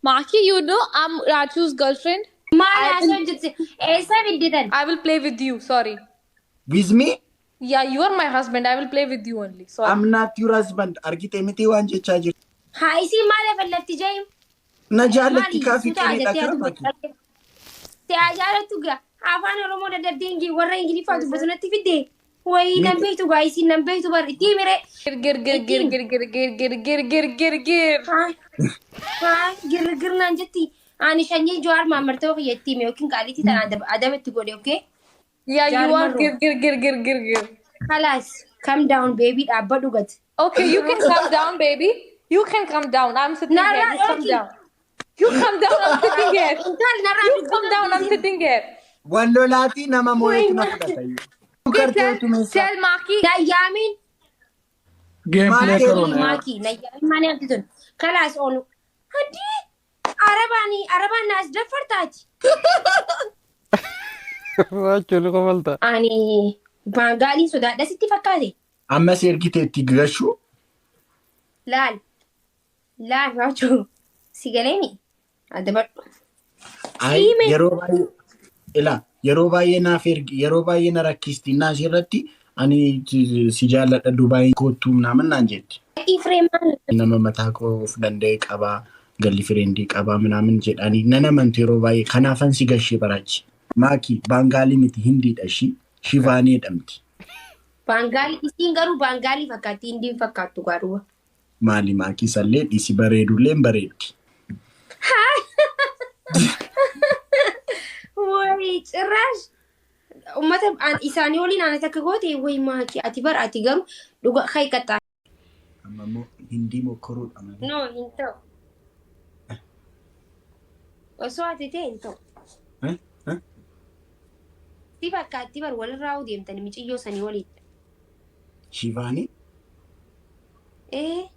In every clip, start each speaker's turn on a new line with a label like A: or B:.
A: Maki, you know I'm Rachu's girlfriend.
B: Maal
A: I will
B: haasawaa jirti? Eessaa fidditan?
A: I will play with you. Sorry.
C: With me?
A: Yeah, you are my husband. I will play with you only. Sorry.
C: I'm not your husband. Argite miti waan jechaa jirtu.
B: Haa isii maal afallatti jaim?
C: Na jaallatti
B: Maali
C: kaa
B: suuta
C: fiqiridha
B: jettee
C: kaa
B: ati
C: Maki.
B: dubbatu. Si haa jaalattu gaa afaan Oromoo dadhabdee warra Ingiliffaa dubbatu natti fidde. Wayii nan
C: Miti.
B: beektu gaa isiin nan beektu bar itti himire.
A: Gir gir gir
B: Itti
A: gir
B: himi.
A: gir gir gir gir gir gir gir gir.
B: Haa haa girgir naan jetti. Ani sanyii Jawaar Mahammad ta'uu kiyya itti hime yookiin qaaliitii tana adaba itti godhe okay?
A: Yeah,
B: Jawaar
A: you are
B: Marroo.
A: gir gir gir gir gir gir.
B: Kalaas come down baby dhaabbadhu gad.
A: Okay, you can come down, baby. You can come down. I'm sitting here.
B: Narraa
A: You come
B: dhorki.
A: down. You come down. I'm sitting here.
B: Intal narraa
A: You
B: dubbii
A: come down. I'm
B: qabdi.
A: sitting here.
C: Wal lolaatii nama
B: Wayi
C: moo'etu na
B: maal.
C: fudhata.
A: Okay,
C: Kartee
A: tell
C: utumeessaa.
A: tell Maki.
B: Nayyaamin
D: Game play
C: Maal
D: करो
B: maakii
D: ना यार
B: maakii nayyaamin maal yaamti tun. Kalaas oolu. Haddii arabaan arabaan naas daffartaati.
E: Raachuu ni kofalta.
B: Ani baangaaliin sodaadha sitti fakkaate.
C: Ammas ergite itti gashuu.
B: Laal laal raachuu si galeemi adabadhu.
C: Ay
B: Siime
C: yeroo baay'ee ilaa yeroo baay'ee naaf ergi yeroo baay'ee na rakkisti naas irratti ani si jaalladha Dubaayii koottuu naaman naan jetti.
B: Ifree maal
C: Nama mataa koo of danda'e qabaa galli fireendii qabaa minaamin jedhanii nan amantu yeroo baay'ee kanaafan si gashee baraachi. Maaki Baangaalii miti Hindiidha ishii Shivaanii jedhamti.
B: baangaalii isiin garuu baangaalii fakkaatti hindiin fakkaattu gaadhuwa.
C: Maali maakii sallee dhiisi bareedullee hin bareeddi.
B: Wayi cirraash uummata isaanii waliin aanat akka goote wayi maakii ati bara ati garuu dhuga kai qaxxaa.
C: Amma immoo Hindii mokkoruudha malee.
B: No hin ta'u. Osoo ati ta'e hin ta'u.
C: Eh? Eh?
B: Si fakkaatti bar walirraa deemtanii miciyyoo sanii waliin.
C: Shivaanii
B: Ee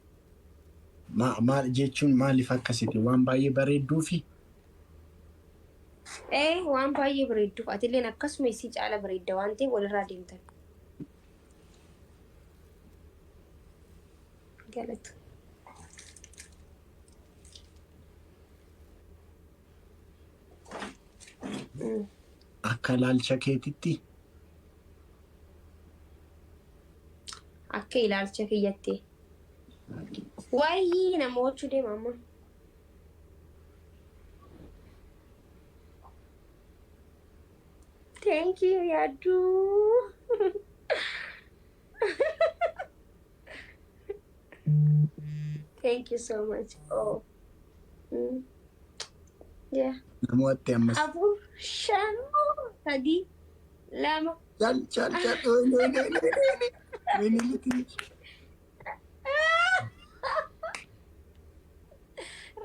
C: maal jechuun maaliif akkasiti waan baay'ee bareedduufi?
B: ee waan baay'ee bareedduuf atilleen akkasuma isii caala bareedda waan ta'eef walirraa deemtan. Galatu.
C: Akka ilaalcha keetitti
B: Akka ilaalcha kiyyatti. Waayii nama oolchuu deema amma. Thank you yaadduu. Thank you so much. Oh. Mm. Yeah.
C: namoota ammas
B: 4, 5, 3, 2.
C: Chal chal chal wayne wayne wayne wayne wayne liti.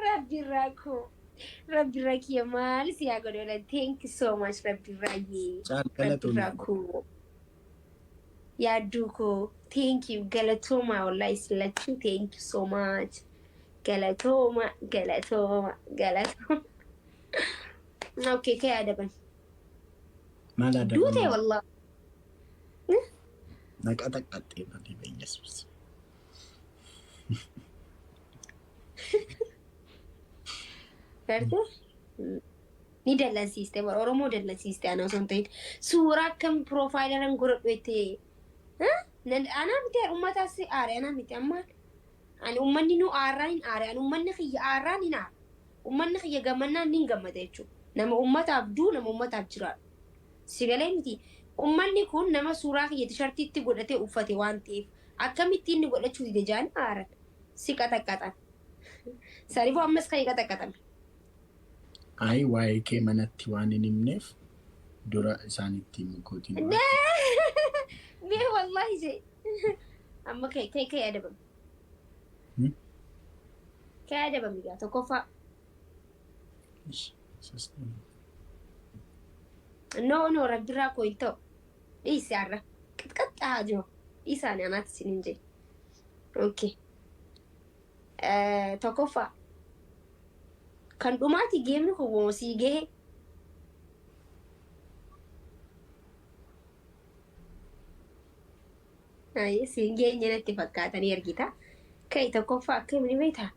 B: Rabbi koo. Rabbi kiyya maal si haa godhu ola. Thank you so much Rabbi raayyee.
C: Caal
B: Rabbi
C: galatoomii.
B: koo. Yaadduu koo. Thank you. Galatooma wallahi isin lachuu. Thank you so much. Galatooma galatooma galatooma. Okay, kee adaban.
C: Maal
B: Duutee
C: adabamaa?
B: wallahi.
C: Naqa xaqqaxxee malee Yesuus.
B: Gartee? Ni dallansiiste bara Oromoo dallansiiste ana osoo hin ta'in. Suuraa akkam piroofaayilii godhadhu jettee. Anaa miti uummataas aare anaa miti amma ani uummanni nu aarraan hin aare ani uummanni kiyya aarraan hin aara. Uummanni kiyya gammannaan ni gammada jechuudha. Nama uummataaf duu nama uummataaf jiraatu. Si galee miti uummanni kun nama suuraa kiyya tishartiitti godhatee uffate waan ta'eef akkamitti inni godhachuu dide jaan aaran si qaxaqqaxan. Sariifuu ammas kan qaxaqqaxame.
C: Ayi waa'ee kee manatti waan hin himneef dura isaanitti himu kootiin dura.
B: Mee wallahi je. Amma kai kai kai adabame.
C: Hmm?
B: Kai adabame gaa tokkoffaa.
C: Ish, sos-
B: No no rabbirraa koo hin ta'u. Dhiisi har'a. Qixqaxxaa jiru. Dhiisaani anaatti isin hin jee. Okay. Tokkoffaa. Kan dhumaati geemni kun woo sii gahe. Ayi siin geenye natti fakkaatanii argita. Kai tokkoffaa akkam ni beektaa?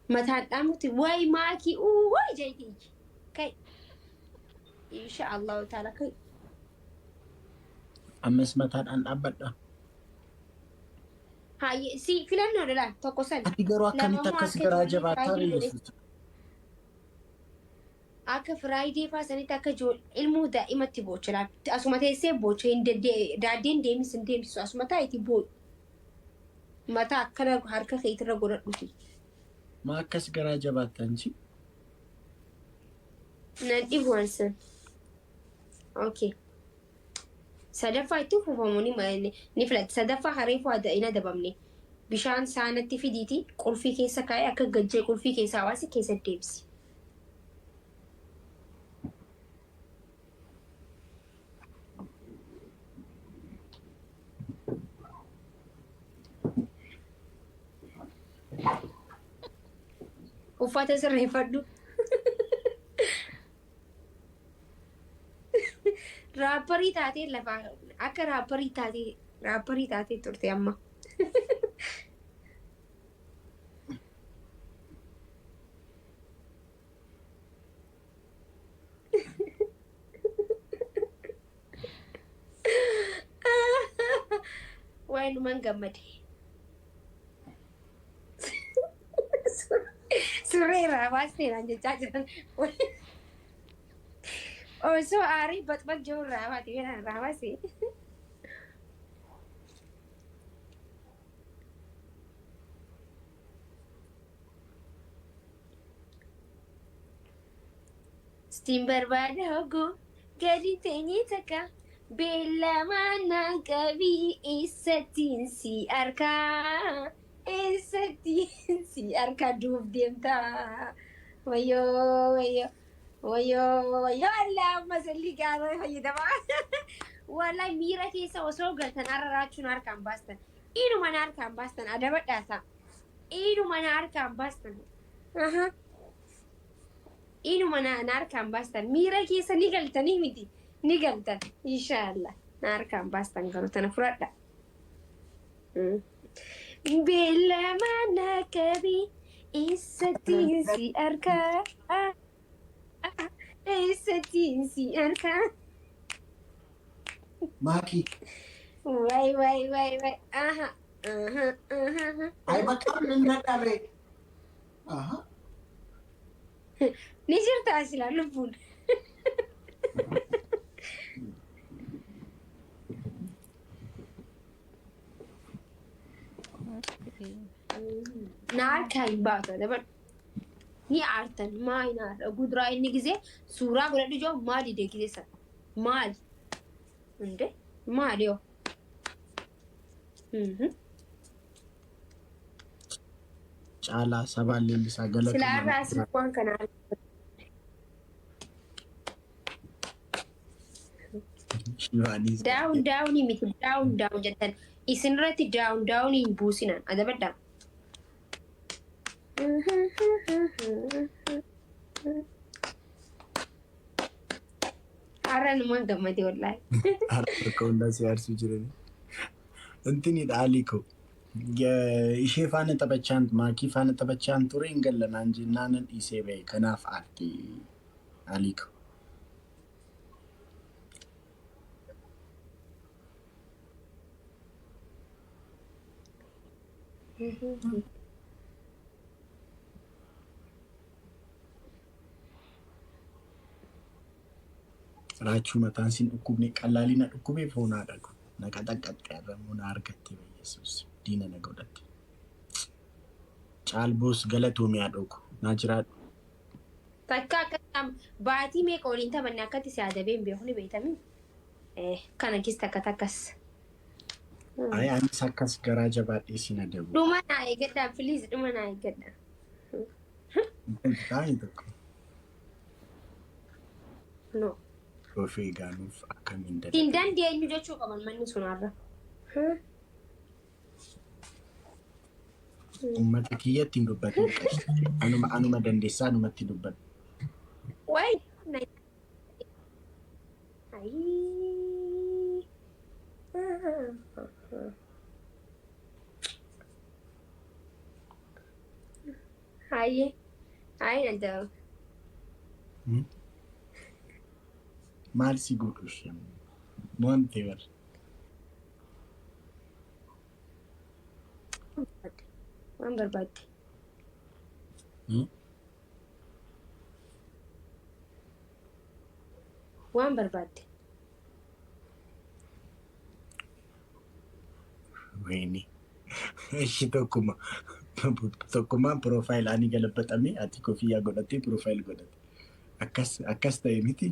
B: Mataan dhaamuti wayi maakii uu wayi jeeti. Kai. Insha Allahu taala kai.
C: Ammas mataadhaan dhaabbadha.
B: Haye si filannoo dhala tokko san.
C: Ati garuu akkamitti
B: Lama
C: akkas
B: akka
C: garaa
B: ijoollee
C: jabaataa
B: Friday
C: Yesuus?
B: Akka Friday faa sanitti akka ilmoo daa'imatti boocha laal. Asuma teessee boocha hin daaddeen deemis hin deemsisu asuma taa'itii boo'i. Mataa akkana harka keetirra godhadhuti.
C: Maa akkas garaa jabaattan si?
B: Nan dhibu wansan. Okay. Sadaffaa itti fufamu ni filatti. Sadaffaa hareefuu hin adabamne. Bishaan saanatti fidiiti qulfii keessa kaa'ee akka gajjee qulfii keessa hawaasi keessa deebisi. Uffata sirreeffadhu. Raapparii taatee lafaa akka raapparii taatee turte amma. Waa'ee numan gammade. Surree irraa baastee naan jechaa jiran. Osoo aarii baxbax jiru irraa baate irraa baase. Siin barbaada hoguu gadi teenyee takka beellamaa naan qabii, eessattiin si arkaa, eessattiin si arkaa duuf deemtaa? Wayyoo, wayyoo, wayyoo, wayyoo! Allah, amma salli gaarii fayyadamaa. Wallahi miira keessa osoo galtan har'a raachuun harkaan baastan, inuma na harkaan baastan, adabadhaata, inuma na harkaan baastan. Aha. Inuma na harkaan baastan, miira keessa ni galtanii miti, ni galtan inshaallah, na harkaan baastan garuu tana fudhadha. Beellama na qabi, eessattiin si arkaa, eessattiin si arkaa?
C: Maakii.
B: Waay, waay, waay, waay, aha, aha, aha.
C: Ay, bakka inni dhabe. Aha.
B: Ni jirta silaa lubbuun. Na harkaa hin baatu, dabal. Ni aartan maa hin aarra guduraa inni gisee suuraa godhadhu jiru maali dee gisee sana maali hunde maali yoo.
C: Caalaa sabaan leellisaa
B: Silaa
C: galatuma.
B: irraa asii waan kana
C: Shivaanis.
B: Down down miti, down down jettan isin irratti down down hin buusinan, adabadhaa. Har'a numan gammade wallaahi.
C: Har'a bakka hundaa si aarsuu jirani. Intinidha alii koo. Ishee faana taphachaan, maakii faana taphachaan ture, hin gallanaan jennaan dhiisee ba'e, kanaaf aarti alii koo. Raachuu mataan siin dhukkubne, qallaalii na dhukkubee foonaa dhagu. Na qaxaqqaxxe, har'a na argatte, Yesuus diina na godhatte. Caalboos galatoomii haadhoo naa jiraadhu.
B: Takka akka baatii meeqa waliin taphanne akkatti si adabee hin beeku ni beektamii? Kana keessa takka takkas.
C: Ayi, anis akkas garaa jabaadhee sin adabu.
B: Dhuma naa eeggadhaa, please, dhuma naa eeggadhaa.
C: Taa'ee tokko.
B: No.
C: Of eegaanuuf akkamiin
B: Hin
C: dalagaa.
B: dandeenyu jechuu qaban manni sun har'a.
C: Uummata kiyyatti hin dubbatin qashti. Anuma dandeessaa anumatti dubbadhu.
B: Wayi. Ayii. Hayyee. Hayyee na adabama.
C: Maal si godhu isheen? Mo'amte bar.
B: Waan barbaadde. Waan barbaadde.
C: Wayne. Ishi tokkuma. Tokkummaan profile ani galabaxame, ati koffiyyaa godhattee profile godhatte. Akkas akkas ta'e miti.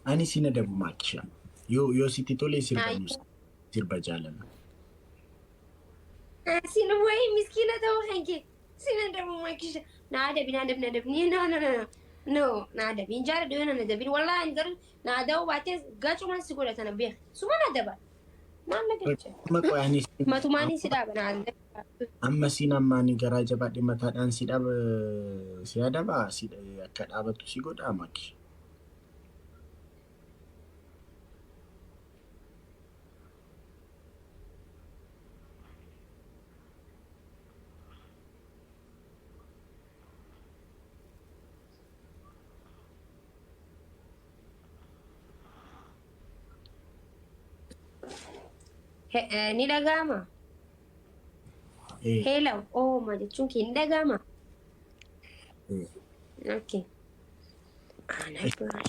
C: Ani sin adabu, Maakisha. Yoo sitti tole sirba sirba jaalala.
B: Sin wayi miskiina ta'uu kan kee. Sin adabu, Maakisha. Na adabi, na adabi, na adabi. No, no, no, no. No, na adabi. Hin jaaladhu yoo na adabin. Wallaahi ani garuu na adabuu baatee gacumaan si godha tana beeka. Suma na adaba. Maal na galcha?
C: Amma qoy ani
B: Matumaanii si dhaaba na adabi.
C: Amma siin amma ani garaa jabaadhe mataadhaan si dhaba, si adaba, si akka dhaabattu si godha, Maakisha.
B: Ni dhaga'ama.
C: Ee.
B: Hello, ooma jechuun kee ni dhaga'ama.
C: Ee.
B: Okay. Ana bira.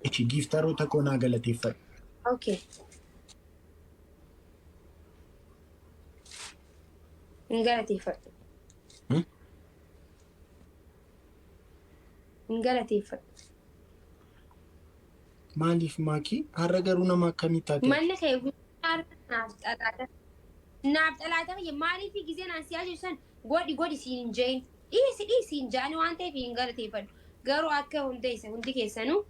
C: Ichi gifteroota koo naa galateeffadhu.
B: Okay. Hin galateeffadhu.
C: Hmm?
B: Hin galateeffadhu.
C: Maaliif, Maakii? Har'a garuu nama akkamii taate?
B: Manni kee guddaa naaf xalaata. Naaf xalaata kiyya maaliif gizee naan si ajaju san godhi godhi siin hin jeeyin. Dhiisi dhiisi hin jaani waan ta'eef hin galateeffadhu. Garuu akka hunda isa hundi keessanuu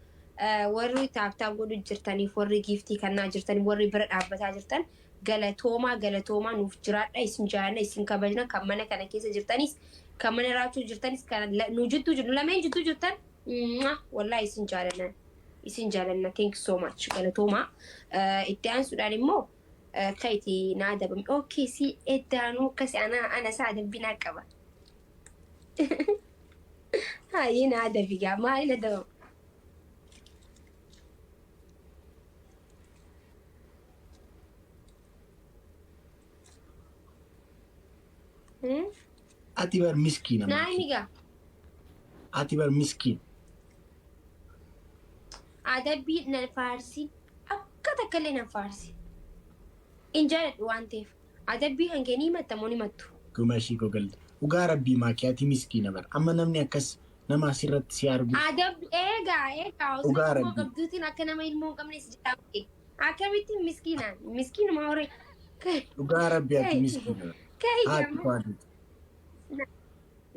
B: warri tap tap godhu jirtaniif, warri giftii kannaa jirtaniif, warri bira dhaabbataa jirtan, galatoomaa, galatoomaa, nuuf jiraadha. Isin jaalladha, isin kabajna. Kan mana kana keessa jirtanis, kan mana raachuu jirtanis, kan nu jidduu jiru, lameen jidduu jirtan, wallaahi isin jaalanna, isin jaalanna. Thank you so much, galatoomaa. Itti aansuudhaan immoo ka'iti naa adabame. Okay, si eddaanuu akkasi ana ana isaa adabbinaa qaba. Hayyee, naa adabi gaa, maaliin adabama? Hmm?
C: Ati bar miskiina,
B: Naa
C: Maakii.
B: himi gaa.
C: Ati bar miskiina.
B: Adabbii nan faarsi, akka takka illee nan faarsi. Hin jaaladhu waan ta'eef. Adabbii kan kee ni himatta moo ni himattu?
C: Guma ishii gogalta. Dhugaa rabbii, Maakii, ati miskiina bar. Amma namni akkas nama asirratti si argu.
B: Adabbi eegaa eegaa osoo
C: Dhugaa
B: ilmoo
C: rabbii.
B: qabduutiin akka nama ilmoo hin qabne si jedhaa. Akkamitti miskiinaan miskiinuma horee.
C: Dhugaa rabbii, ati miskiina bar.
B: Kai
C: Haati
B: jedhama.
C: faatu.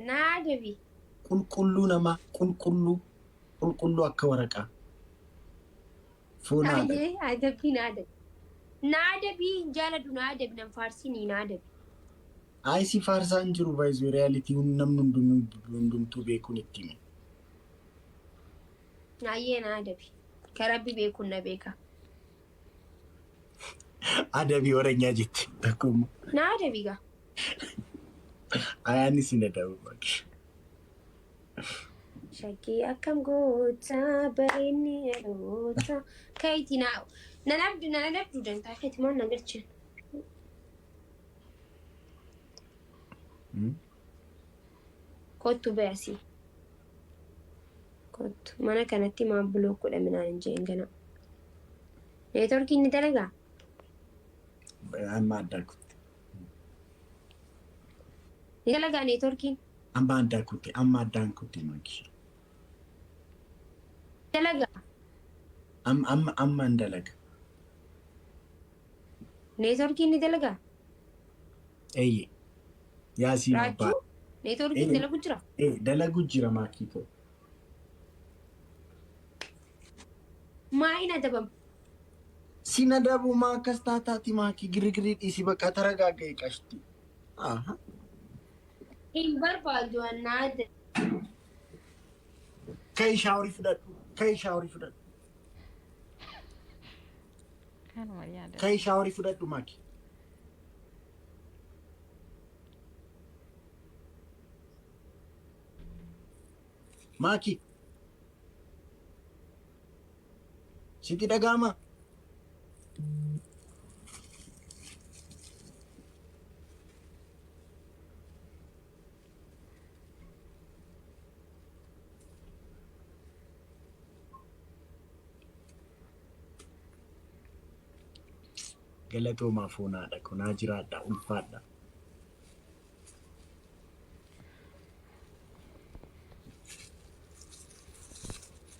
B: Naa adabi.
C: Qulqulluu namaa, qulqulluu qulqulluu akka waraqaa. Foon haadha.
B: Ayyee, adabbii naa adabi. Naa adabii, hin jaaladhu, naa adabi, nan faarsinii, naa adabi.
C: Ayi, si faarsaa hin jiru, baay'isuu reality namni hundumtuu beekuun itti hime.
B: Ayyee, naa adabi. Ka rabbi beekuun na beeka.
C: Adabii oranyaa jetti tokkommoo.
B: Naa adabi gaa.
C: Ayaanis hin adabu, Maakii.
B: Shakkii akkam goota bareenni dhaloota. Kayti naa nan abdu nan adabdu dantaa keeti maal na galchan. Kottu bayasii. Kottu mana kanatti maal block godhame naan hin jeen gana. Networkiin ni dalagaa?
C: Amma addaa kutte.
B: Ni dalagaa networkiin?
C: Amma addaa kutte. Amma addaan kutte, Maakii.
B: Dalagaa?
C: Amma amma amma hin dalaga.
B: Networkiin ni dalagaa?
C: Eeyyee. Yaasiin abbaa.
B: Raachuu? Networkiin
C: Eeyyee.
B: dalagu jira?
C: Ee, dalagu jira, Maakii koo.
B: Maa hin adabamu?
C: Sin adabu, maa akkas taataati, Maakii? Girgirii dhiisi, bakka taragaaga'e qashti. Aha.
B: Hin barbaadu naa adabi.
C: Ka'i, showerii fudhadhu. Ka'i, showerii fudhadhu.
F: Kanuma yaada.
C: Ka'i, showerii fudhadhu, Maakii. Maaki. Sitti dhaga'amaa? Galatoomaa foonaadha kunaa jiraadha ulfaadha.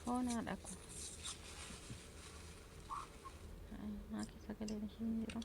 F: Foon haadha koo. Maaki sagaleen ishee hin jiru.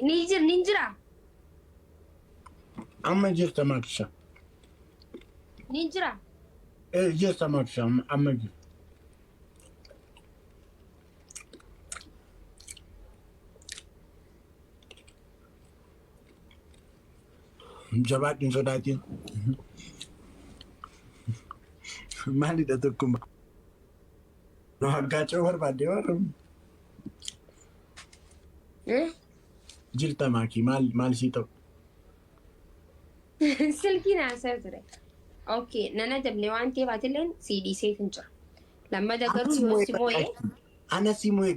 B: Ni jira ni jira.
C: Amma jirta Maakisha.
B: Ni jira.
C: Jirta Maakisha amma jirta. Jabaadhu hin sodaatin. Maalidha tokkuma? Nu haggaacoo barbaadde warra. Jirta Maakii maal maal sii ta'u?
B: Silkiin haasaa ture. Okay, nana dabne waan ta'eef atilleen sii dhiisee hin jira. Lammata garuu yoo si moo'ee.
C: Ana si moo'e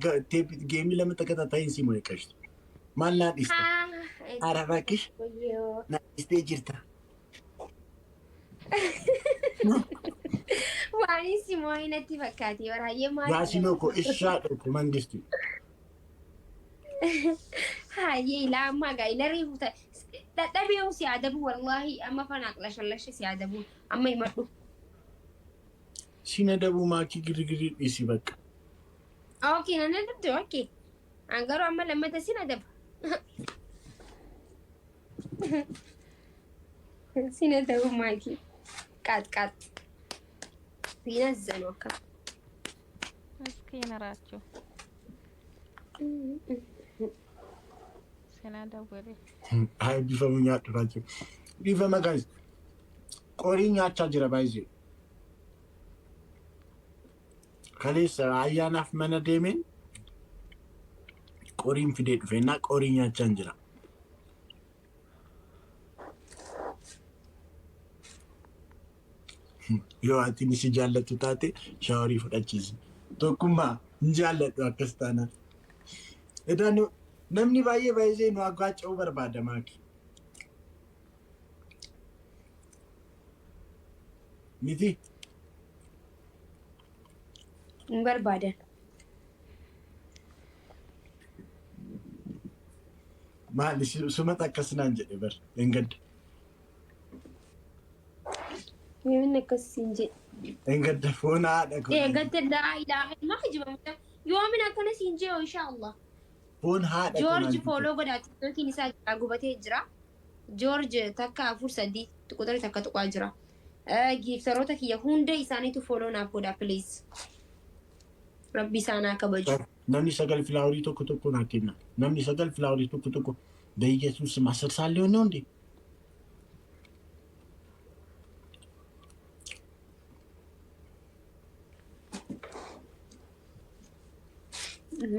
C: geemii lama takka si moo'e qashti. Maal naa dhiiste? Ara rakkish naa dhiistee jirta.
B: Waan si moo'ee natti fakkaate waraayyee maal.
C: Yaasinoo koo ishaa dhokku mangisti.
B: Hayyee ilaa ammaa gaa ila reefu dadhabee si adabu wallaahi amma fanaaq lashallashe si adabu amma himadhu.
C: Sin adabuu maakii girgirii dhiisi bakka.
B: Okay, nan adabde okay. An garuu amma lammata sin adaba. Sin adabu maakii. Qaat qaat. Siinazzanu akka.
F: Miskiina raachuu. Seenaa dawwalee.
C: Haa eebbifamu nyaadhu raachuu. Dhiifama guys. Qorii nyaachaa jira baay'ee. Kaleessa ayyaanaaf mana deemeen qoriin fidee dhufe innaa qorii nyaachaa jira. Yoo ati si jaallattu taate shaaworii fudhachiisi. Tokkummaa hin jaalladhu akkas taanaan. Edaa namni baay'ee baay'ee nu aggaaca'uu barbaada maaki. Miti?
B: Hin barbaadan.
C: Maali sumata akkas naan jedhe bar hin gadda.
B: Namni akkas siin jedhe.
C: Hin gadda foon haadha koo.
B: Eeggatte laa ilaaha illaa kijiba. Yoomin akkana siin jee insha Allah.
C: Foon haadha koo.
B: Joorji follow godhaa TikTokiin isaa jira gubatee jira. Joorji 1 4 3 quxara takka tuqaa jira. Gifteroota kiyya hunda isaaniitu follow naaf godhaa please. Rabbi isaan haa kabaju.
C: Namni sagal flowerii tokko tokko naa kenna. Namni sagal flowerii tokko tokko በኢየሱስ ስም 10 ሰዓት ሊሆን ነው እንዴ?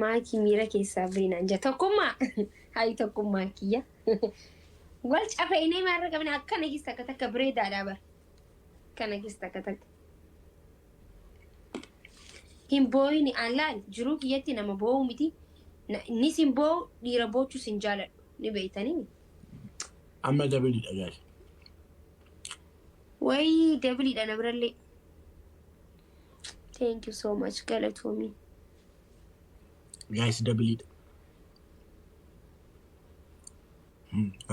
B: Maakii miira keessaa beenaan jira. Tokkummaa hayi tokkummaa kiyya. Wal cafeenee maarra qabna akkana keessa takka takka bareedaadha bara. Kana keessa takka takka. Hin booyini an laal jiruu kiyyatti nama boo'u miti. Nis hin boo'u dhiira boochus hin jaaladhu. Ni beeytanii.
C: Amma doubleiidha guys.
B: Wayii doubleiidha na birallee. Thank you so much galatoomii.
C: Guys doubleiidha.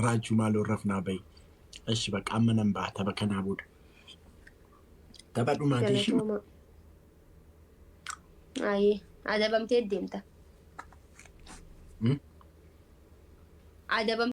C: Raachuu maaloo rafnaa bahi. Ashi bakka amma nan ba'a tapha kanaa booda. Tapha dhumaatii ishii.
B: Galatooma. Ayi, adabamtee deemta.
C: Hmm?
B: Adabamtee.